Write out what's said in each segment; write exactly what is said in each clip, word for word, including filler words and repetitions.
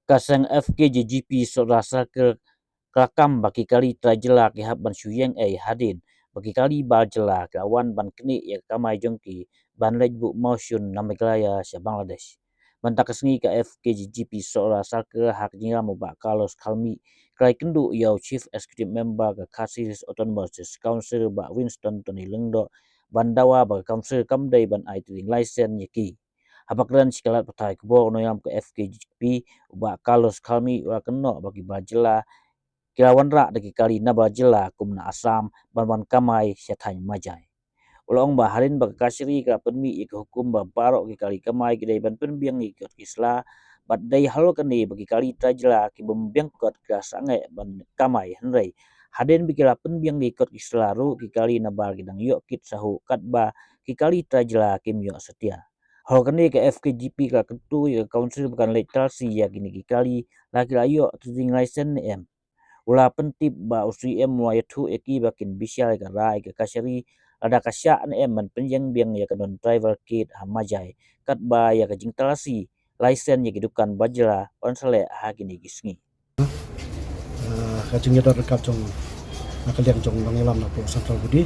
Ka seng F K J G P Sohra Circle ka la kam ba ki kali trai jylla ki hap ban shu ïeng ei hadien ba ki kali bar jylla ki la wan ban knieh ïa ka kamai jong ki ban leit buh mawshun na Meghalaya sha Bangladesh. Mynta ka sngi ka F K J G P Sohra Circle ha ka jingïalam u Bah Carlos Khalmih ka la ïakynduh ïa u Chief Executive Member ka Khasi Hills Autonomous District Council Bah Winston Tony Lyngdoh ban dawa ba ka Council kam dei ban ai trading license ïa ki. Haba kren sha ki lad pathai khubor u nongïalam ka F K J G P u Bah Carlos Khalmih u la kynnoh ba ki bar jylla ki la wanrah da ki kali na bar jylla kum na Assam ban wan kamai sha thaiñ Majai. U la ong ba hadien ba ka Kashari ka la pynmih ïa ka hukum ba baroh ki kali kamai ki dei ban pynbiang ïa ki kot ki sla, bad dei halor kane ba ki kali trai jylla ki bym biang kot ki la sangeh ban kamai, hynrei hadien ba ki la pynbiang ïa ki kot ki sla ruh ki kali na bar ki dang ïoh kit sahuh katba ki kali trai jylla kim ïoh satia. Halor kane ka F K J P ka la kyntu ïa ka Council ba kan leit talsi ïa kine ki kali la ki la ïoh trading license ne em. U la pyntip ba u C M u la ïathuh ïa ki ba kin bishar ïa ka rai ka Kashari lada ka shah ne em ban pynïeng biang ïa ka non tribal gate ha Majai katba ïa ka jingtalsi license ïa ki dukan bar jylla yn sa leh ha kine ki sngi. Ah, ka jingïadon ryngkat jong na ka liang jong nongïalam na poh Central Body.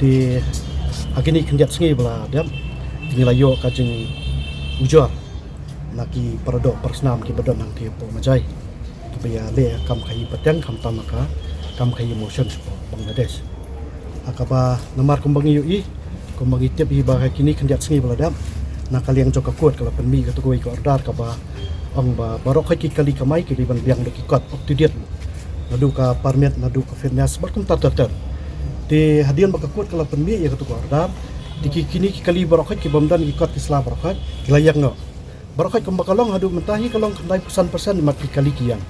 Te ha kine khyndiat sngi ba la dep te ngi la ïoh ka jingujor na ki paradoh parasnam kiba don hangtei hapoh Majai, kiba ïaleh kam khaïi pateng khamtam ha ka kam khaïi mawshun shapoh Bangladesh. Ha kaba namar kumba ngi ïohi, kumba ngi tip hi ba ha kine khyndiat sngi ba la dep, na ka liang jong ka court ka la pynmih kata kawei ka order kaba ong ba baroh khoit ki kali kamai ki dei ban biang da ki kot up to date, naduh ka permit, naduh ka fitness bad kumta ter ter. Te hadien ba ka court ka la pynmih ïa kata ka order, te ki kine ki kali baroh khoit ki bym don ki kot ki sla baroh khoit ki la ïeng noh. Baroh khoit kumba ka long haduh mynta hi ka long khyndai phew san percent mat ki kali ki ïeng,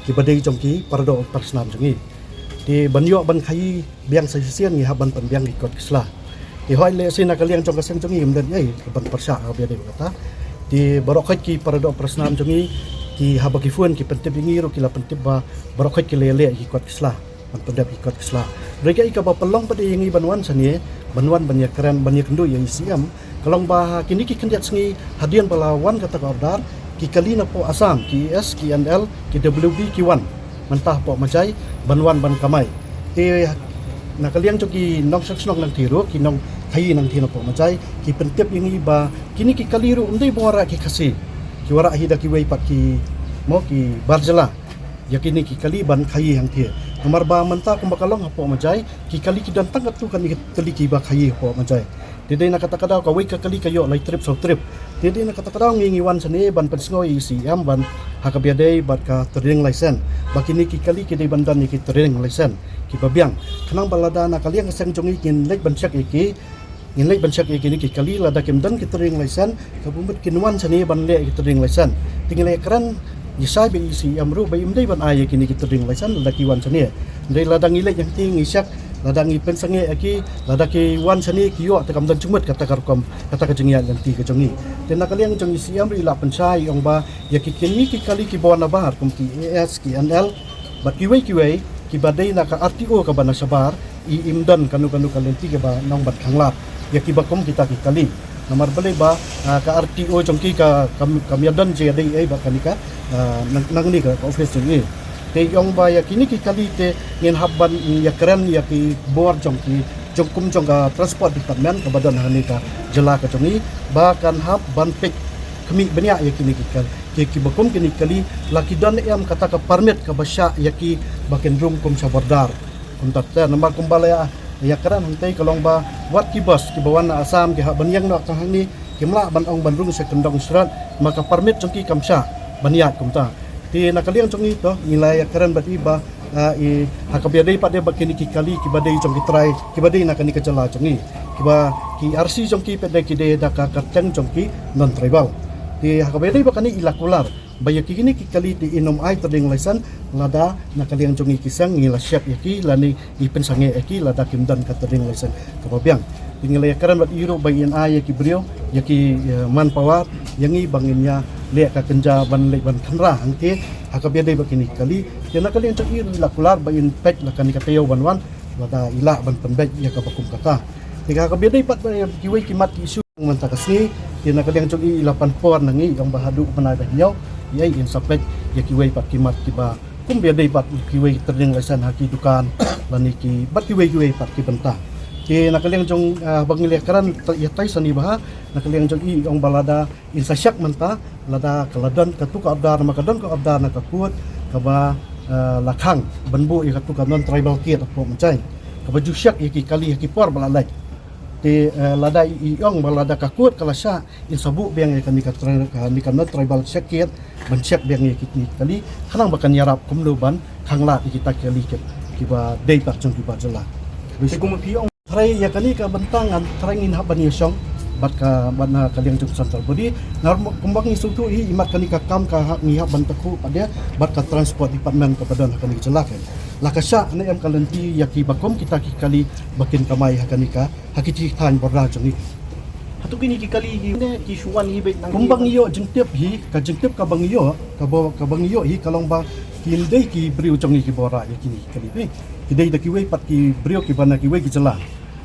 kiba dei jong ki paradoh parasnam jong ngi. Te ban ïoh ban khaïi biang sa shisien ngi hap ban pynbiang ki kot ki sla. Te hooid lehse na ka liang jong ka seng jong ngi ym don ei ban pyrshah ha kaba ïadei bad kata. Te baroh khoit ki paradoh parasnam jong ngi ki haba ki phone ki pyntip ïa ngi ruh ki la pyntip ba baroh khoit ki la ïaleh ki kot ki sla ban pyndep ki kot ki sla. Hynrei kaei kaba pynlong pat ïa ngi ban wan shane, ban wan ban ïakren, ban ïakynduh ïa i C M, ka long ba ha kine ki khyndiat sngi hadien ba la wan kata ka order, ki kali napoh Assam, ki E S, ki N L, ki W B ki wan mynta hapoh Majai ban wan ban kamai. Te na ka liang jong ki nongshong shnong nangtei ruh, ki nongkhaïi nangtei napoh Majai, ki pyntip ïa ngi ba kine ki kali ruh ym dei ba wanrah ki Khasi, ki wanrah hi da kiwei pat ki, mo, ki bar jylla ïa kine ki kali ban khaïi hangtei. Namar ba mynta kumba ka long hapoh Majai, ki kali ki don tang katto katne ki kali kiba khaïi hapoh Majai. Te dei na kata ka daw kawei ka kali ka ïoh lai trip saw trip. Te dei na kata ka daw ngi ngi wan shane ban pynsngew ïa i C M ban ha kaba ïadei bad ka trading license, ba kine ki kali ki dei ban don ïa ki trading license kiba biang. Khnang ba lada na ka liang ka seng jong ngi ngin leit ban check ïa ki, ngin leit ban check ïa kine ki kali, lada kim don ki trading license, ka bun bad kin wan shane ban leh ïa ki trading license. Te ngi la ïakren ïa shai bad i C M ruh ba ym dei ban ai ïa kine ki trading license lada ki wan shane. Hynrei lada ngi leit hangtei ngi check, lada ngi pynsangeh ïa ki, lada ki wan shane ki ïoh te kam don jingmut kata ka rukom, kata ka jingïaid lynti ka jong ngi. Te na ka liang jong i C M ruh i la pynshai, i ong ba ïa ki kine ki kali kiba wan nabar kum ki E S, ki N L bad kiwei kiwei kiba dei na ka R T O kaba na shabar, i ym don kano kano ka lynti kaba nang ban khanglad ïa kiba kum kita ki kali. Namar balei ba, ah, ka R T O jong ki ka kam, kam ïadon jingïadei ei bad kane ka, ah, nang, nangne ka office jong i. Te i ong ba ïa kine ki kali te ngin hap ban ïakren ïa ki bor jong ki, jong kum jong ka transport department kaba don hangne ka jylla ka jong i, ba kan hap ban peit khmih bniah ïa kine ki kal, ki, kiba kum kine ki kali, la ki don em kata ka permit kaba shah ïa ki ba kin rung kum sha border. Kumta ter namar kumba la ïa, ïakren hangtei ka long ba wat ki bus kiba wan na Assam ki hap ban ïeng noh tang hangne, kim lah ban ong ban rung sha kyndong shrat, namar ka permit jong ki kam shah ban ïaid kumta. Te na ka liang jong ngi to ngi la ïakren bad i ba, ah, i ha kaba ïadei pat de bad kine ki kali kiba dei jong ki trai kiba dei na kane ka jylla jong ngi, kiba ki R C jong ki pat de ki dei da ka kyrteng jong ki non tribal. Te ha kaba ïadei bad kane i la kular ba ïa kine ki kali te in ym ai trading license lada na ka liang jong ngi ki seng ngi la check ïa ki lane ngi pynsangeh ïa ki lada kim don ka trading license kaba biang. Te ngi la ïakren bad i ruh ba in ai ïa ki briew, ïa ki, eh, manpower ïa ngi ba ngin ïaleh ka kynja ban leit ban kynrah hangtei ha kaba ïadei bad kine ki kali. Te na ka liang jong i ruh i la kular ba in peit la kane ka taïew ban wan lada i lah ban pynbeit ïa kaba kum kata. Te ha kaba ïadei pat bad kiwei ki mat ki issue Mynta ka sngi, te na ka liang jong i la pan por na ngi, ong ba haduh u bnai ba hynñiew, ïa i in sa peit ïa kiwei pat ki mat kiba kum ba dei pat kiwei trading license ha ki dukan lane ki bad kiwei kiwei pat ki bynta. Te na ka liang jong, ah, ba ngi la kren ïa tai sani bha, na ka liang jong i ong ba lada in sa shak mynta, lada ka la don katu ka order, ma ka don ka order na ka court kaba, ah, la khang ban buh ïa katu ka non tribal gate hapoh Mynjai, kaba ju shak ïa ki kali ha ki por ba la leit. Te, eh, lada i ong ba lada ka court ka la shah, in sa buh biang ïa kane ka tri-, kane ka non tribal gate ban check biang ïa kine ki kali, khnang ba kan ïarap kumno ban khanglad ïa kita ki kali ki, kiba dei pat jong ki bar jylla. Te kumba phi ong, trai ïa kane ka bynta ngan trai ngin hap ban ïashong bad ka, bad na ka liang jong central body. Ngar kumba ngi sngewthuh hi, imat kane ka kam ka hap, ngi hap ban takhuh pat de bad ka transport department kaba don ha kane ka jylla ka. La ka shah ne em ka lynti ïa kiba kum kita ki kali ba kin kamai ha kane ka, ha ki thaiñ border jong ngi. Hato kine ki kali ki ne ki shu wan hi beit nang kumba ngi ïoh jingtip hi, ka jingtip kaba ngi ïoh, kaba, kaba ngi ïoh hi ka long ba kim dei ki briew jong ngi kiba rah ïa kine ki kali beit. Ki dei da kiwei pat ki briew kiba na kiwei ki jylla.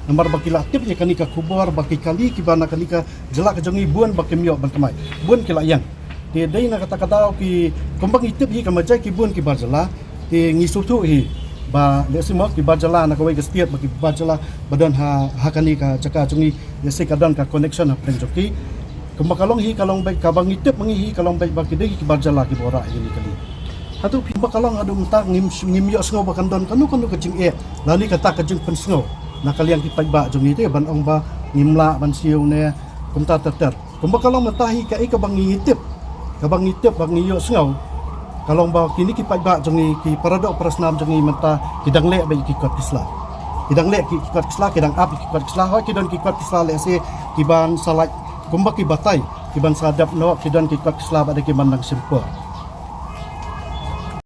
Namar ba ki la tip ïa kane ka khubor ba ki kali kiba na kane ka jylla ka jong ngi bun ba kim ïoh ban kamai, bun ki la ïeng. Te dei na kata ka daw ki, kumba ngi tip hi, ka ma jai ki bun ki bar jylla. Te ngi sngewthuh hi ba lehse mo ki bar jylla na kawei ka state, ba ki bar jylla ba don ha, ha kane ka jaka jong ngi, lehse ka don ka connection hapdeng jong ki. Kumba ka long hi ka long beit, kaba ngi tip ma ngi hi ka long beit ba ki dei ki bar jylla kiba rah ïa kine ki kali. Hato phi, kumba ka long haduh mynta ngim, ngim ïohsngew ba kan don kano kano ka jingeh lane kata ka jingpynsngew na ka liang ki paidbah jong ngi te ban ong ba ngim lah ban siew ne kumta ter ter. Kumba ka long mynta hi kaei kaba ngi tip, kaba ngi tip, ba ngi ïohsngew, ka long ba kine ki paidbah jong ngi, ki para doh para snam jong ngi mynta ki dang leh beit ki kot ki sla. Ki dang leh ki, ki kot ki sla, ki dang ap ki kot ki sla. Hooid ki don ki kot ki sla lehse kiban sa lait kumba ki batai, kiban sa dep noh, ki don ki kot ki sla bad kiban dang shim por.